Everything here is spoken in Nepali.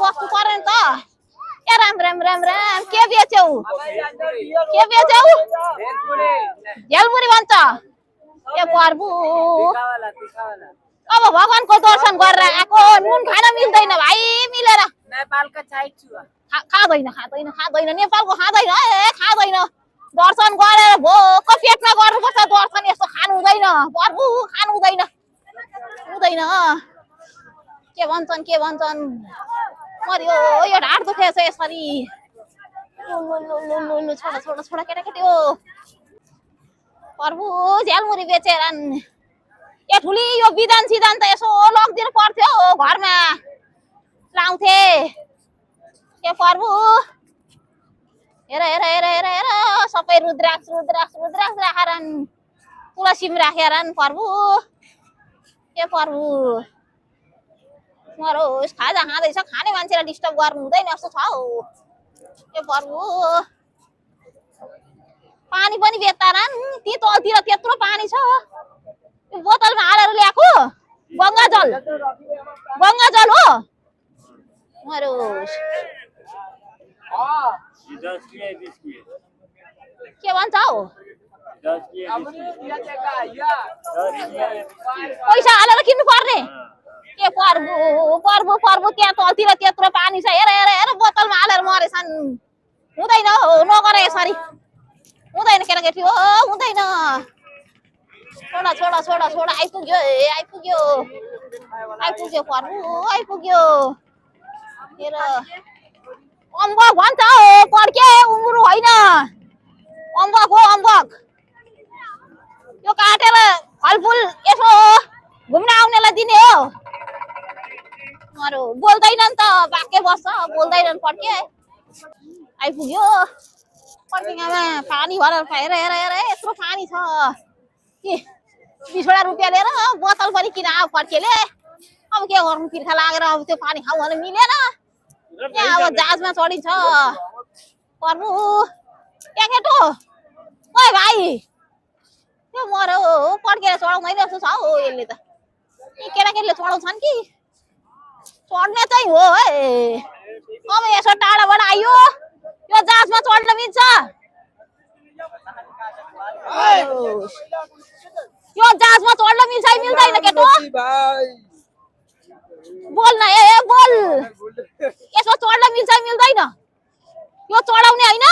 बस्नु पर्यो नि त ए राम राम राम राम के बेच्यौ झेलमुरी भन्छ ए प्रभु अब भगवानको दर्शन गरेर आएको नुन खान मिल्दैन भाइ मिलेर नेपालका चाइट छु खाँदैन नेपालको खाँदैन ए खाँदैन दर्शन गरेर भोक पेटमा गर्नुपर्छ दर्शन यस्तो खानु हुँदैन प्रभु खानु हुँदैन के भन्छन् मर्यो यो ढाड दुखेछ यसरी छोडा केटाकेटी हो प्रभु झ्यालमुरी बेचेर ए ठुली यो बिधान सिधान त यसो लगिदिनु पर्थ्यो घरमा लाउँथे के प्रभु हेर सबै रुद्राक्ष राखेर तुलसीम राखेर प्रभु के प्रभु मरोस् खाजा खाँदैछ खाने मान्छेलाई डिस्टर्ब गर्नु हुँदैन जस्तो छ हौ के प्रभु पानी पनि बेच्तारन् ती तलतिर त्यत्रो पानी छ बोतलमा हालेर ल्याएको गङ्गाजल हो मरोस् के भन्छ हौ पैसा हालेर किन्नु पर्ने के प्रभु त्यहाँ तलतिर त्यत्रो पानी छ हेर बोतलमा हालेर मरेछन् हुँदैन हो नगर यसरी हुँदैन केटाकेटी हो हुँदैन छोडा आइपुग्यो प्रभु आइपुग्यो हेर अम्बक भन्छ हो पड्के उम्रु होइन अम्बक हो अम्बक यो काटेर फलफुल यसो घुम्न आउनेलाई दिने हो मरो बोल्दैन नि त बाक्कै बस्छ बोल्दैनन् पड्के आइपुग्यो पड्केमा पानी भरेर हेर यत्रो पानी छ के 20 रुपियाँ लिएर बोतल पनि किन आऊ पड्केले अब के गर्नु तिर्खा लागेर अब त्यो पानी खाऊ भने मिलेन यहाँ अब जहाजमा चढिन्छ प्रभु क्या केटो ओइ भाइ त्यो मरो पड्केर चढाउँदैन जस्तो छ हो यसले त यी केटाकेटीले चढाउँछन् कि चढ्ने चाहिँ हो है अब यसो टाढाबाट आइयो यो जहाजमा चढ्न मिल्छ यो जहाजमा चढ्न मिल्छ मिल्दैन केटो बोल न ए बोल यसो चढ्न मिल्छ मिल्दैन यो चढाउने होइन